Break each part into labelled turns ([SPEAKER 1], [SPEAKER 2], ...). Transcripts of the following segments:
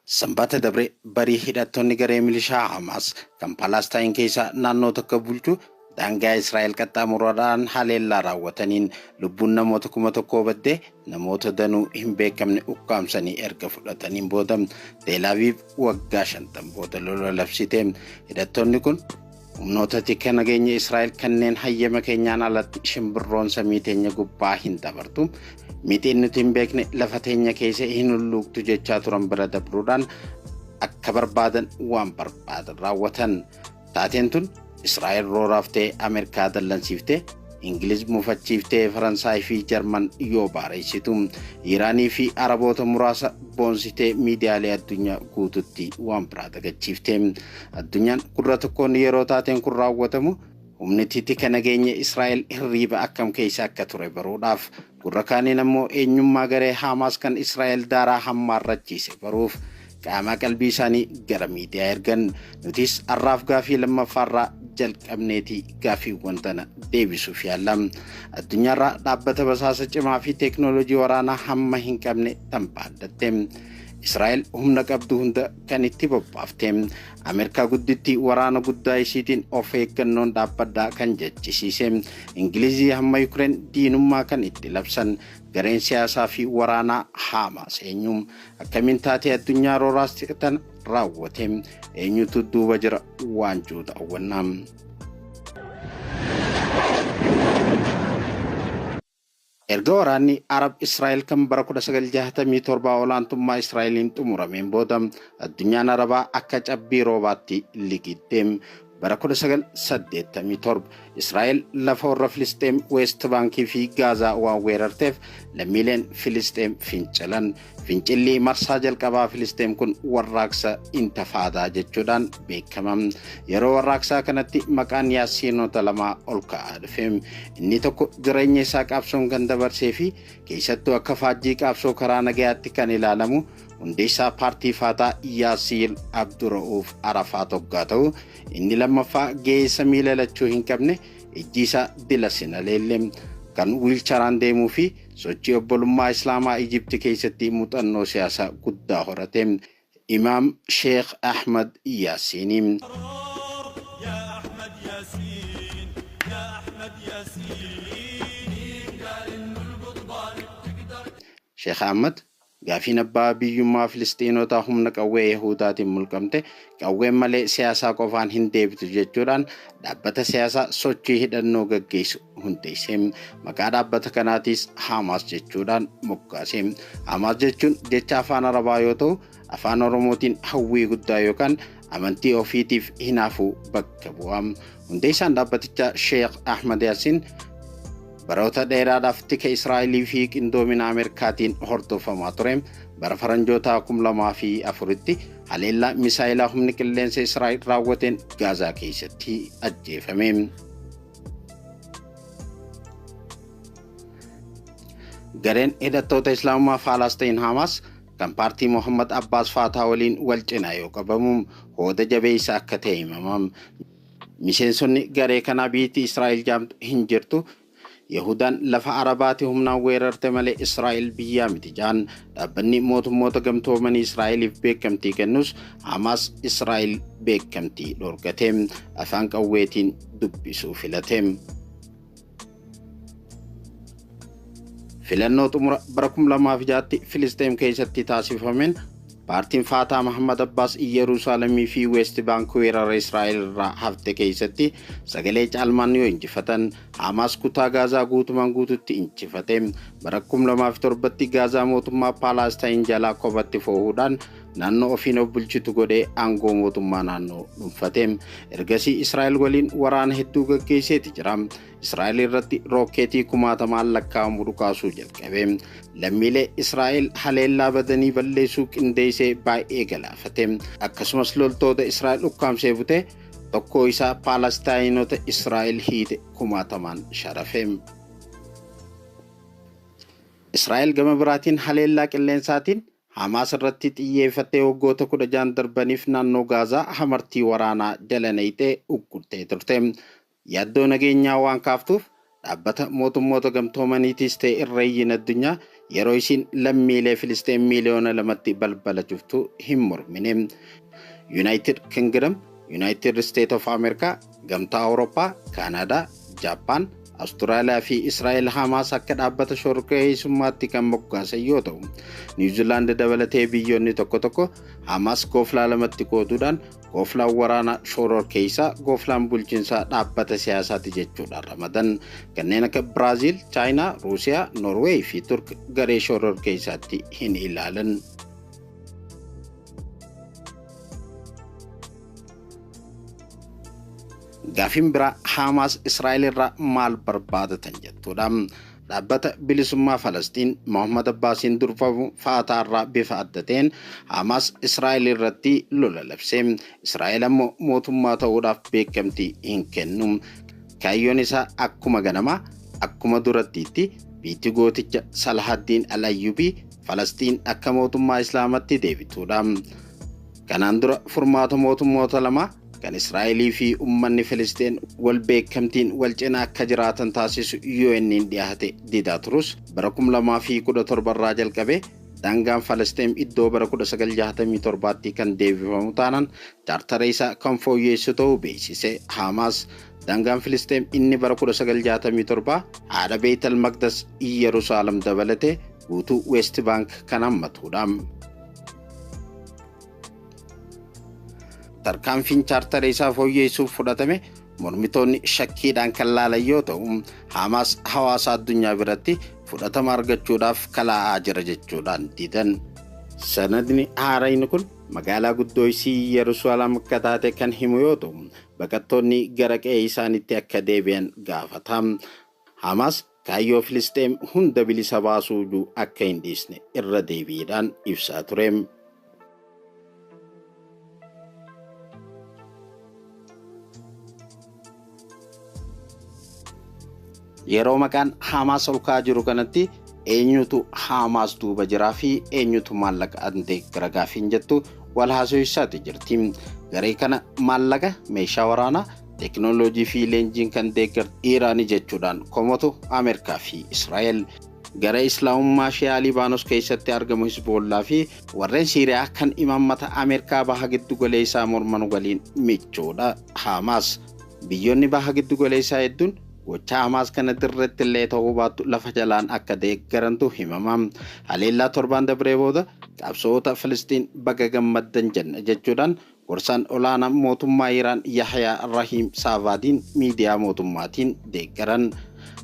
[SPEAKER 1] Sanbata dabre barii hidhattoonni garee milishaa Hamaas kan Paalastaayin keessaa naannoo tokko bulchu daangaa Israa'el qaxxaamuruudhaan haleellaa raawwataniin lubbuun namoota 1000 baddee namoota danuu hin beekamne ukkaamsanii erga fudhataniin booda Teel Aviiv waggaa 50 booda lola labsite. Hidhattoonni kun humnoota tika nageenya Israa'el kanneen hayyama keenyaan alatti shimbirroon samii teenya gubbaa hin dabartu, mixiin nuti hin beekne lafa teenya keessa hin hulluuqtu jechaa turan bira dabruudhaan akka barbaadan waan barbaadan raawwatan. Taateen tun Israa'el rooraaftee, Ameerikaa dallansiiftee, Ingiliz mufachiiftee, Faransaay fi Jarman yoo baareessitu, Iiraanii fi Araboota muraasa boonsitee miidiyaalee addunyaa guututti waan biraa dagachiifte. Addunyaan gurra tokkoon yeroo taateen kun raawwatamu humni tika nageenya Israa'el hirriiba akkam keessa akka ture baruudhaaf, gurra kaaniin ammoo eenyummaa garee Haamaas kan Israa'el daaraa hammaarrachiise baruuf qaama qalbii isaanii gara miidiyaa ergan. Nutis har'aaf gaafii lammaffaarraa jalqabneeti gaafiiwwan tana deebisuuf yaalla. Addunyaarraa dhaabbata basaasa cimaa fi teeknooloojii waraanaa hamma hin qabne tan baaddatte. Israa'el humna qabdu hunda kan itti bobbaafte. Ameerikaa gudditti waraana guddaa isiitiin of eeggannoon dhaabbadhaa kan jechisiise. Ingilizii hamma Yukireen diinummaa kan itti labsan gareen siyaasaa fi waraanaa Haamaas eenyu? Akkamiin taatee addunyaa rooraas tana raawwate? Eenyutu duuba jira waan jiru daawwannaa? Erga waraanni Arab Israa'el kan bara 1967 olaantummaa Israa'eliin xumurameen booda addunyaan Arabaa akka cabbii roobaatti ligidde. Bara 1987 Israa'el lafa warra Filisxeem Weest Baankii fi Gaazaa waan weerarteef lammiileen Filisxeem fincilan. Fincilli marsaa jalqabaa Filisxeem kun warraaqsa Intafaadaa jechuudhaan beekama. Yeroo warraaqsaa kanatti maqaan Yaasiinota lamaa ol ka'aa dhufe. Inni tokko jireenya isaa qabsoon kan dabarsee fi keessattuu akka faajjii qabsoo karaa nagayaatti kan ilaalamu hundeessaa paartii Faataa Yaasiir Abdura'uuf Arafaat hoggaa ta'u, inni lammaffaa ga'eessa miila lachuu hin qabne, ijji isaa dila sinaleelle, kan wiilcharaan deemuu fi sochii obbolummaa Islaamaa Ijipti keessatti muuxannoo siyaasaa guddaa horate Imaam Sheekh Ahmad Yaasiini. Sheekh Ahmad Gaafiin abbaa biyyummaa Filisxiinotaa humna qawwee Yahuudaatiin mulqamte, qawween malee siyaasaa qofaan hin deebitu jechuudhaan dhaabbata siyaasaa sochii hidhannoo gaggeessu hundeesse. Maqaa dhaabbata kanaatiis Haamaas jechuudhaan moggaase. Haamaas jechuun jecha afaan Arabaa yoo ta'u, afaan Oromootiin hawwii guddaa yookaan amantii ofiitiif hinaafuu bakka bu'a. Hundeessaan dhaabbatichaa Sheekh Ahmad Yaasiin baroota dheeraadhaaf tika Israa'elii fi qindoomina Ameerikaatiin hordofamaa ture. Bara faranjootaa 2004tti haleellaa misaayilaa humni qilleensa Israa'el raawwateen Gaazaa keessatti ajjeefame. Gareen hidhattoota Islaamummaa Faalaasxiin Haamaas kan paartii Mohammad Abbaas Faataa waliin wal cinaa yoo qabamu hooda jabeessa akka ta'e himama. Miseensonni garee kanaa biyyittii Israa'el jaamtu hin jirtu. Yahudaan lafa Arabaati humnaan weerarte malee Israa'el biyyaa miti jaan. Dhaabbanni mootummoota gamtoomanii Israa'eliif beekamtii kennus Hamaas Israa'el beekamtii dhorkate. Afaan qawweetiin dubbisuu filate. Filannoo xumura bara 2006tti Filisxeem keessatti taasifameen paartiin Faataa Mahammad Abbaas Iyyeruusaalemii fi Weest Baank weerara Israa'el irraa hafte keessatti sagalee caalmaan yoo injifatan, Haamaas kutaa Gaazaa guutumaan guututti injifate. Bara 2007tti Gaazaa mootummaa Paalastaayin jalaa kophatti foo'uudhaan naannoo ofiin of bulchitu godhee aangoo mootummaa naannoo dhuunfate. Ergasii Israa'el waliin waraana hedduu gaggeesseeti jira. Israa'el irratti rookeetii kumaatamaan lakkaa'amu dhukaasuu jalqabe. Lammiilee Israa'el haleellaa badanii balleessuu qindeessee baay'ee galaafate. Akkasumas loltoota Israa'el ukkaamsee bute, tokkoo isaa Paalastaayinota Israa'el hiite kumaatamaan sharafe. Israa'el gama biraatiin haleellaa qilleensaatiin Hamaas irratti xiyyeeffattee waggoota 16 darbaniif naannoo Gaazaa hamartii waraanaa jala naqxee uggurtee turte. Yaaddoo nageenyaa waan kaaftuuf dhaabbata mootummoota gamtoomaniitiis ta'e irreeyyiin addunyaa yeroo isiin lammiilee Filisxeem miiliyoona 2tti balbala cuftu hin mormine. Yunaayitid Kingdom, Yunaayitid Isteet of Ameerikaa, Gamtaa Awurooppaa, Kaanaadaa, Jaappaan, Awustiraaliyaa fi Israa'el Hamaas akka dhaabbata shororkeessummaatti kan moggaasan yoo ta'u, Niwuziilaand dabalatee biyyoonni tokko tokko Hamaas gooflaa lamatti qooduudhaan gooflaan waraanaa shororkeessaa, gooflaan bulchiinsaa dhaabbata siyaasaati jechuudhaan ramadan. Kanneen akka Biraaziil, Chaayinaa, Ruusiyaa, Noorweey fi Turk garee shororkeessaatti hin ilaalan. Gaafiin biraa Hamaas Israa'el irraa maal barbaadatan jettudha. Dhaabbata bilisummaa Falastiin Mohammad Abbaasiin durfamu Faataa irraa bifa adda ta'een Hamaas Israa'el irratti lola labse. Israa'el ammoo mootummaa ta'uudhaaf beekamtii hin kennu. Kaayyoon isaa akkuma ganamaa akkuma durattiitti biitti gooticha Salahaddiin Al-Ayyubii Falastiin akka mootummaa Islaamatti deebituudha. Kanaan dura furmaata mootummoota lamaa kan Israa'elii fi uummanni Filisxeen wal beekamtiin wal cinaa akka jiraatan taasisu UN'n dhiyaate didaa turus, bara 2017 irraa jalqabee daangaan Falasxeen iddoo bara 1967tti kan deebifamu taanaan chaartara isaa kan fooyyeessu ta'uu beeksise Hamaas. Daangaan Filisxeen inni bara 1967 haadha Beetal Maqdas Yerusaalem dabalatee guutuu West Bank kan hammatudha. Tarkaanfiin chaartara isaa fooyyeessuuf fudhatame mormitoonni shakkiidhaan kan laalan yoo ta'u, Hamaas hawaasa addunyaa biratti fudhatama argachuudhaaf kalaa'aa jira jechuudhaan didan. Sanadni haarayni kun magaalaa guddoo isii Yerusaalem akka taate kan himu yoo ta'u, baqattoonni gara qe'ee isaaniitti akka deebi'an gaafata. Hamaas kaayyoo Filisxeem hunda bilisa baasuu akka hin dhiisne irra deebiidhaan ibsaa ture. Yeroo maqaan Hamaas ol ka'aa jiru kanatti eenyutu Hamaas duuba jiraa fi eenyutu maallaqa deeggara gaafiin jettu wal haasofsiisaati jirti. Garee kana maallaqa, meeshaa waraanaa, teekinooloojii fi leenjiin kan deeggartu Iraanii jechuudhaan komatu Ameerikaa fi Israa'el. Garee Islaamummaa Shi'aa Libaanos keessatti argamu Hizboollaa fi warreen Siiriyaa kan imaammata Ameerikaa baha giddu galeessaa morman waliin michuudha Hamaas. Biyyoonni baha giddu galeessaa hedduun gochaa Hamaas kana dirreetti illee ta'uu baattu lafa jalaan akka deeggarantu himama. Haleellaa torbaan dabree booda qabsoota Filistiin baga gammaddan jenna jechuudhaan gorsaan olaanaa mootummaa Iraan Yahyaa Rahiim Saavaadiin miidiyaa mootummaatiin deeggaran.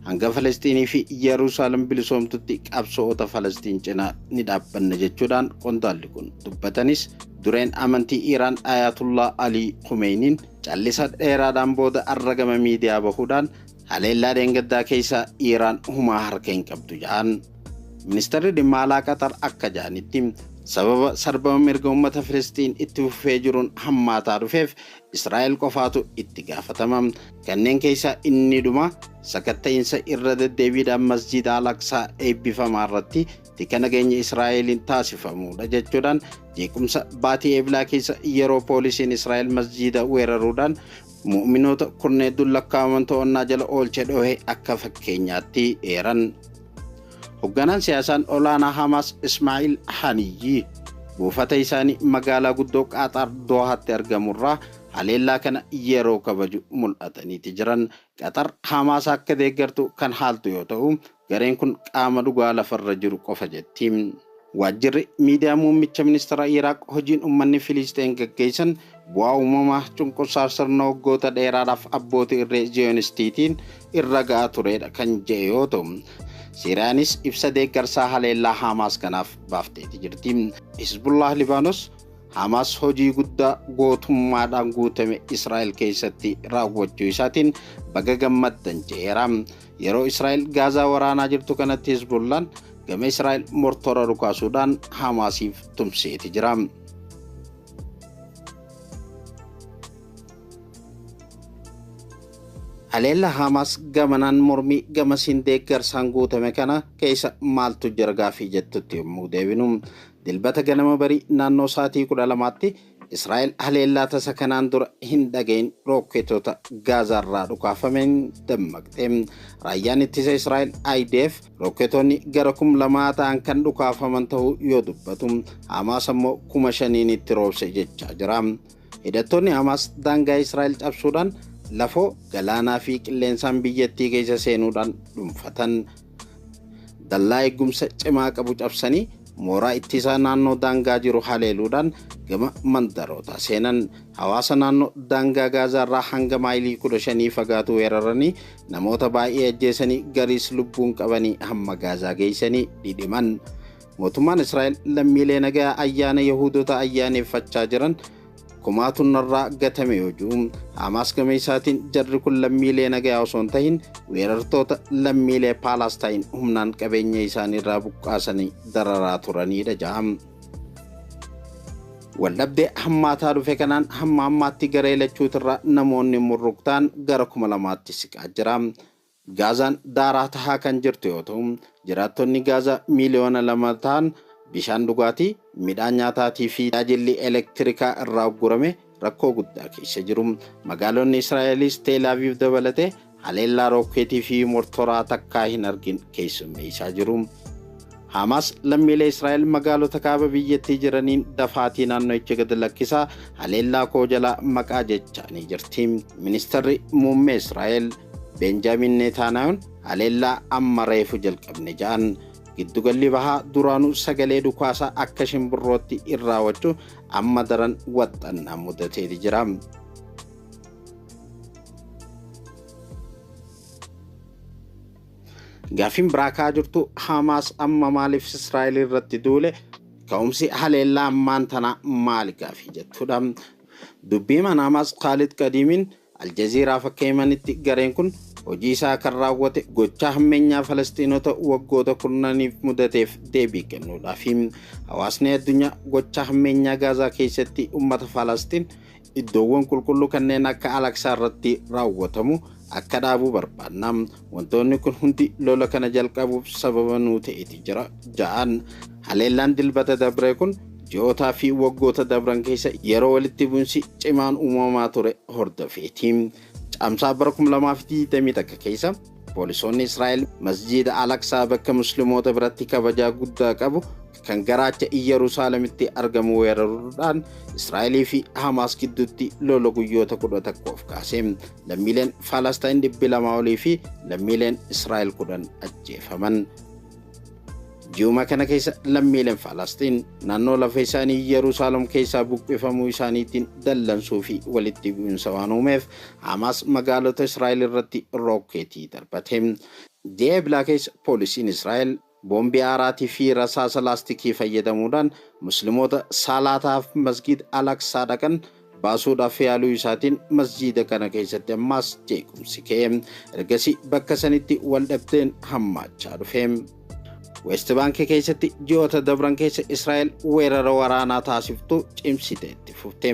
[SPEAKER 1] Hanga Falasxiinii fi Yerusaalem bilisoomtutti qabsoota Falasxiin cinaa ni dhaabbanna jechuudhaan qondaalli kun dubbatanis, dureen amantii Iraan Ayatullah Alii Khumeyniin callisa dheeraadhaan booda arragama miidiyaa bahuudhaan haleellaa dheengaddaa keessa Iraan humaa harka hin qabdu jedhan. Ministeerri dhimma alaa Qatar akka jedhanitti, sababa sarbama mirga uummata Filisxiin itti fufee jiruun hammaataa dhufeef Israa'el qofaatu itti gaafatama. Kanneen keessaa inni dhuma sakatta'iinsa irra deddeebiidhaan masjiida Al-Aqsaa eebbifamaa irratti tika nageenya Israa'eliin taasifamudha jechuudhaan jeequmsa baatii Eeblaa keessa yeroo poolisiin Israa'el masjiida weeraruudhaan mu'minoota kurneedduun lakkaa'aman to'annaa jala oolche dhohe akka fakkeenyaatti eeran. Hoogganaan siyaasaan olaanaa Hamaas Ismaa'il Haniyyi buufata isaanii magaalaa guddoo Qaaxaar Doohaatti argamurraa haleellaa kana yeroo kabaju mul'ataniiti jiran. Qaxar Hamaas akka deeggartu kan haaltu yoo ta'u, gareen kun qaama dhugaa lafarra jiru qofa jetti. Waajjirri miidiyaa muummicha ministeera Iraaq hojiin uummanni Filisxeen gaggeessan bu'aa uumamaa cunqursaa sirna waggoota dheeraadhaaf abbootii irree Ziyoonistiitiin irra ga'aa turedha kan jedhe yoo ta'u, Siiriyaanis ibsa deeggarsaa haleellaa Hamaas kanaaf baafteeti jirti. Hizbullah Libaanos Hamaas hojii guddaa gootummaadhaan guutame Israa'el keessatti raawwachuu isaatiin baga gammaddan jedheera. Yeroo Israa'el Gaazaa waraanaa jirtu kanatti Hizbullaan gama Israa'el mortora dhukaasuudhaan Hamaasiif tumseeti jira. Haleellaa Hamaas gamanaan mormii gamasiin deeggarsaan guutame kana keessa maaltu jira gaaffii jettutti yommuu deebinu, Dilbata ganama barii naannoo sa'aatii 12tti Israa'el haleellaa tasa kanaan dura hin dhagahin rookketoota Gaazaarraa dhukaafameen dammaqxe. Raayyaan ittisa Israa'el IDF rookketoonni gara 2000 ta'an kan dhukaafaman ta'uu yoo dubbatu, Hamaas ammoo 5,000 itti roobse jechaa jira. Hidhattoonni Hamaas daangaa Israa'el cabsuudhaan lafoo, galaanaa fi qilleensaan biyyattii keessa seenuudhaan dhuunfatan. Dallaa eegumsa cimaa qabu cabsanii mooraa ittisaa naannoo daangaa jiru haleeluudhaan gama mandarootaa seenan. Hawaasa naannoo daangaa Gaazaarraa hanga maayilii 15 fagaatu weeraranii namoota baay'ee ajjeesanii, gariis lubbuun qabanii hamma Gaazaa geessanii dhidhiman. Mootummaan Israa'el lammiilee nagaa ayyaana Yahuudota ayyaaneffachaa jiran kumaatu narraa gatame yoo jiru, Hamaas gama isaatiin jarri kun lammiilee nagaa osoo hin tahin weerartoota lammiilee Paalastaayin humnaan qabeenya isaaniirraa buqqaasanii dararaa turanidha jedham. Waldhabdee hammaataa dhufe kanaan hamma ammaatti garee lachuutirraa namoonni murruktaan gara 2000tti siqaa jira. Gaazaan daaraa tahaa kan jirtu yoo ta'u, jiraattonni Gaazaa 2 miiliyoona ta'an bishaan dhugaatii, midhaan nyaataatii fi tajaajilli elektirikaa irraa uggurame rakkoo guddaa keessa jiru. Magaalonni Israa'elis Teel Aviv dabalatee haleellaa rookeetii fi mortoraa takkaa hin argin keessummeessaa jiru. Hamaas lammiilee Israa'el magaalota kaaba biyyattii jiraniin dafaatii naannoicha gad lakkisaa, haleellaa koo jalaa maqaa jechaanii jirti. Ministeerri muummee Israa'el Benjaamin Neetaanaayuun haleellaa amma reefu jalqabne jedhan. Giddugalli bahaa duraanuu sagalee dhukaasaa akka shimbirrootti irraa wacu amma daran waxxannaa mudateeti jira. Gaaffiin biraa ka'aa jirtu, Hamaas amma maaliif Israa'el irratti duule? Ka'umsi haleellaa ammaan tanaa maali gaafii jettudha. Dubbii mana Hamaas Khaalid Qadiimiin Aljaziiraaf akka himanitti, gareen kun hojii isaa kan raawwate gochaa hammeenyaa Falastiinota waggoota kurnaniif mudateef deebii kennuudhaafi. Hawaasni addunyaa gochaa hammeenyaa Gaazaa keessatti uummata Falastiin iddoowwan qulqulluu kanneen akka Alaksaa irratti raawwatamu akka dhaabuu barbaanna. Wantoonni kun hundi lola kana jalqabuuf sababa nuu ta'eeti jira ja'an. Haleellaan Dilbata dabree kun ji'ootaa fi waggoota dabran keessa yeroo walitti bu'insi cimaan uumamaa ture hordofeeti. Caamsaa bara 2021 keessa poolisoonni Israa'el masjiida Alaksaa, bakka musliimoota biratti kabajaa guddaa qabu, kan garaacha Iyyerusaalemitti argamu weeraruudhaan Israa'elii fi Hamaas gidduutti lola guyyoota 11f kaase. Lammiileen Falastiin 200 olii fi lammiileen Israa'el 10 ajjeefaman. Ji'uma kana keessa lammiileen Falastiin naannoo lafa isaanii Yerusaalem keessaa buqqifamuu isaaniitiin dallansuu fi walitti bu'insa waan uumeef Hamaas magaalota Israa'el irratti rookeetii darbate. Ji'a Eblaa keessa poolisiin Israa'el boombii aaraatii fi rasaasa laastikii fayyadamuudhaan musliimoota saalaataaf masgiid Alaqsaa dhaqan baasuudhaaf yaaluu isaatiin masjiida kana keessatti ammaas jeequmsi ka'e. Ergasii bakka sanitti wal dhabdeen hammaachaa dhufe. West Baankii keessatti ji'oota dabran keessa Israa'el weerara waraanaa taasiftu cimsite itti fufte.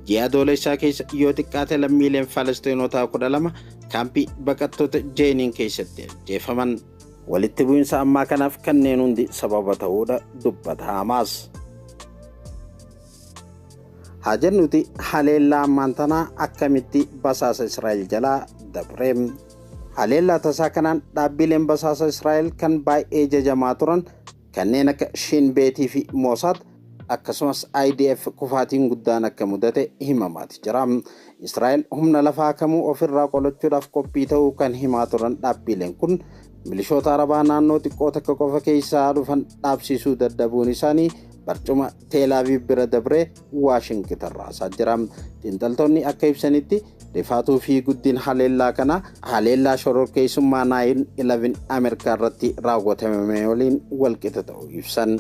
[SPEAKER 1] Ji'a Adoolessaa keessa yoo xiqqaate lammiileen Falasxiinotaa 12 kaampii baqattoota Jeeniin keessatti ajjeefaman. Walitti bu'insa ammaa kanaaf kanneen hundi sababa ta'uudha dubbata Hamaas. Haa jennuti, haleellaa ammaan tanaa akkamitti basaasa Israa'el jalaa dabre? Haleellaa tasaa kanaan dhaabbileen basaasa Israa'el kan baay'ee jajamaa turan kanneen akka Shin Beetii fi Mossad akkasumas IDF kufaatiin guddaan akka mudate himamaati jira. Israa'el humna lafaa kamuu ofirraa qolachuudhaaf qophii ta'uu kan himaa turan dhaabbileen kun milishoota Arabaa naannoo xiqqoo takka qofa keessaa dhufan dhaabsisuu dadhabuun isaanii barcuma Teelaaviiv bira dabree Waashingitan raasaa jira. Xiinxaltoonni akka ibsanitti, rifaatuu fi guddin haleellaa kana haleellaa shororkeessummaa 9/11 Ameerikaa irratti raawwatame waliin walqixa ta'uu ibsan.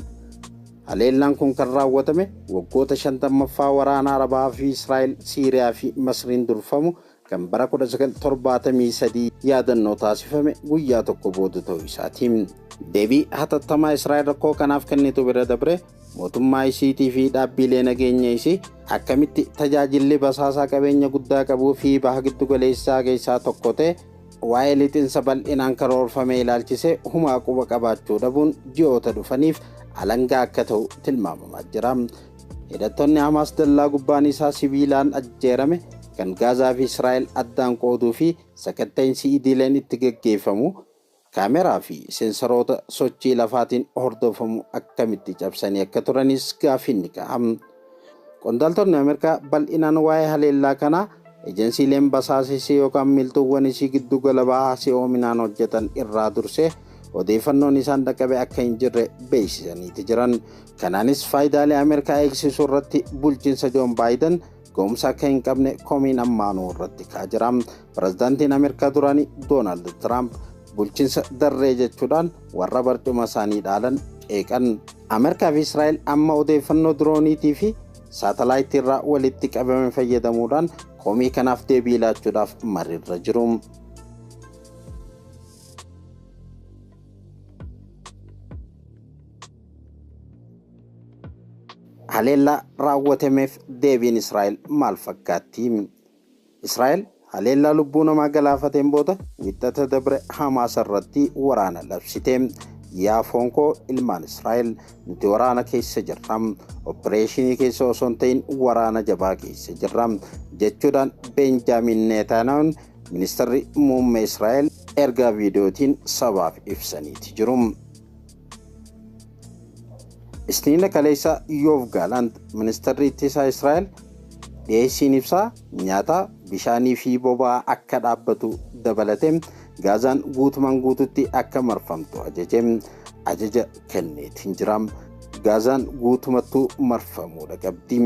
[SPEAKER 1] Haleellaan kun kan raawwatame waggoota 50ffaa waraana Arabaa fi Israa'el, Siiriyaa fi Masriin durfamu kan bara 1973 yaadannoo taasifame guyyaa tokko booda ta'uu isaati. Deebii hatattamaa Israa'el rakkoo kanaaf kennitu bira dabre mootummaa isiitii fi dhaabbilee nageenya isii akkamitti tajaajilli basaasaa qabeenya guddaa qabuu fi baha giddu galeessaa keessaa tokko ta'e waa'ee lixinsa bal'inaan karoorfame ilaalchisee humaa quba qabaachuu dhabuun ji'oota dhufaniif alangaa akka ta'u tilmaamamaa jira. Hidhattoonni Hamaas dallaa gubbaan isaa sibiilaan ajjeerame kan Gaazaa fi Israa'el addaan qooduu fi sakatta'iinsi idileen itti gaggeeffamu kaameraa fi seensaroota sochii lafaatiin hordofamu akkamitti cabsanii akka turanis gaaffiin ni ka'a. Qondaaltonni Ameerikaa bal'inaan waa'ee haleellaa kanaa ejensiileen basaasisii yookaan miiltuuwwan isii giddu gala bahaa si'oominaan hojjetan irraa dursee odeeffannoon isaan dhaqqabe akka hin jirre beeksisaniiti jiran. Kanaanis faayidaalee Ameerikaa eegsisuu irratti bulchiinsa Joon Baayiden ga'umsa akka hin qabne komiin ammaanuu irratti ka'aa jira. Pirezidaantiin Ameerikaa duraanii Doonaald Tiraamp bulchiinsa darree jechuudhaan warra barcuma isaanii dhaalan qeeqan. Ameerikaa fi Israa'el amma odeeffannoo dirooniitii fi saatalaayitii irraa walitti qabame fayyadamuudhaan komii kanaaf deebii laachuudhaaf mariirra jiru. Haleellaa raawwatameef deebiin Israa'el maal fakkaatti? Israa'el haleellaa lubbuu namaa galaafateen booda Wixata dabre Hamaas irratti waraana labsite. Yaa foon koo ilmaan Israa'el, nuti waraana keessa jirra. Oppireeshinii keessa osoo hin ta'in waraana jabaa keessa jirra, jechuudhaan Beenjaamin Neetaanyahuun, ministeerri muummee Israa'el, ergaa viidiyootiin sabaaf ibsaniiti jiru. Isniina kaleessa Yoov Gaalant, ministeerri ittisaa Israa'el, dhiyeessiin ibsaa, nyaataa, bishaanii fi boba'aa akka dhaabbatu dabalatee Gaazaan guutumaan guututti akka marfamtu ajaje ajaja kenneetiin jira. Gaazaan guutumattuu marfamuudha qabdi.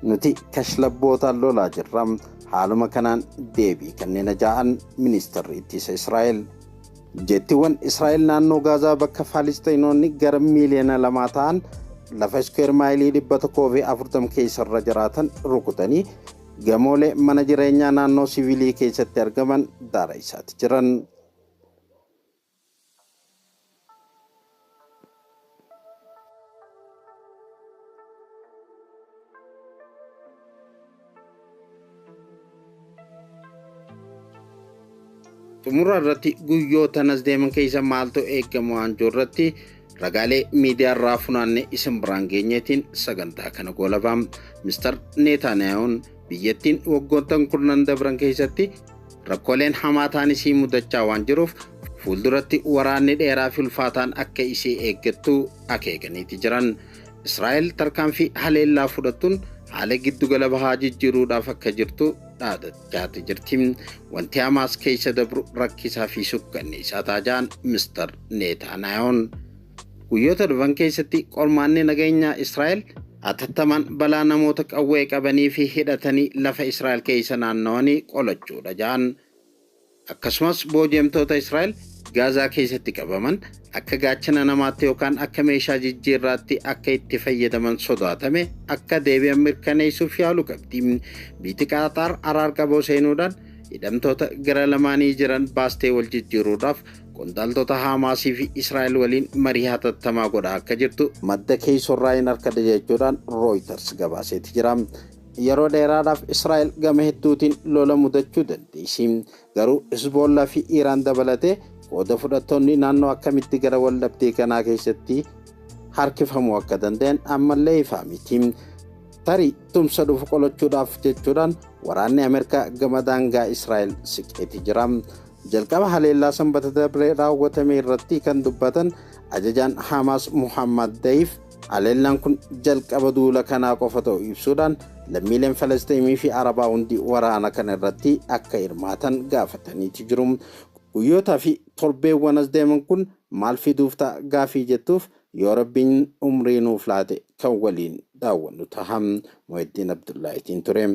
[SPEAKER 1] Nuti kashlabbootaan lolaa jirra. Haaluma kanaan deebii kanneen ajaa'an ministeerri ittisa Israa'el. Jettiiwwan Israa'el naannoo Gaazaa bakka Faalistiinoonni gara miiliyoona 2 ta'an lafa iskuweer maayilii 140 keessarra jiraatan rukutanii gamoolee mana jireenyaa naannoo siviilii keessatti argaman daara isaati jiran. Xumura irratti guyyoota nas deeman keessa maaltu eegamu waanjoo irratti ragaalee miidiyaa irraa funaanne isin biraan geenyeetiin sagantaa kana goolabaa. Mister Neetaaniyaahuun biyyattiin waggoottan kurnan dabran keessatti rakkooleen hamaa ta'an isii mudachaa waan jiruuf fuulduratti waraanni dheeraa fi ulfaataan akka isii eeggattu akeekaniiti jiran. Israa'el tarkaanfii haleellaa fudhattuun haala giddugala bahaa jijjiiruudhaaf akka jirtu dhaadachaati jirti. Wanti Hamaas keessa dabru rakkisaa fi sukkanneessaa taajaan Mister Neetaaniyaahuun. Guyyoota dhufan keessatti qormaanni nageenyaa Israa'el hatattamaan balaa namoota qawwee qabanii fi hidhatanii lafa Israa'el keessa naannawanii qolachuudha ja'an. Akkasumas booji'amtoota Israa'el Gaazaa keessatti qabaman akka gaachana namaatti yookaan akka meeshaa jijjiirraatti akka itti fayyadaman sodaatame akka deebi'an mirkaneessuuf yaalu qabdi. Biyyi Qaxaar araar qaboo seenuudhaan hidhamtoota gara lamaanii jiran baastee wal jijjiiruudhaaf qondaaltota Haamaasii fi Israa'el waliin marii hatattamaa godhaa akka jirtu madda keessorraa hin argate jechuudhaan Reuters gabaaseeti jira. Yeroo dheeraadhaaf Israa'el gama hedduutiin lola mudachuu dandeessi. Garuu Hezbollaa fi Iraan dabalatee qooda fudhattoonni naannoo akkamitti gara waldhabdee kanaa keessatti harkifamuu akka danda'an ammallee ifaa miti. Tarii tumsa dhufu qolachuudhaaf jechuudhaan waraanni Ameerikaa gama daangaa Israa'el siqeeti jira. Jalqaba haleellaa Sanbata dabree raawwatame irratti kan dubbatan ajajaan Hamaas Muhammad Dayif, haleellaan kun jalqaba duula kanaa qofa ta'u ibsuudhaan lammiileen Falasxiinii fi Arabaa hundi waraana kana irratti akka hirmaatan gaafataniiti jiru. Guyyootaa fi torbeewwan as deeman kun maal fiduuf ta'a gaafii jettuuf, yoo Rabbiin umrii nuuf laate kan waliin daawwannu taha. Muhiddiin Abdullaahitiin ture.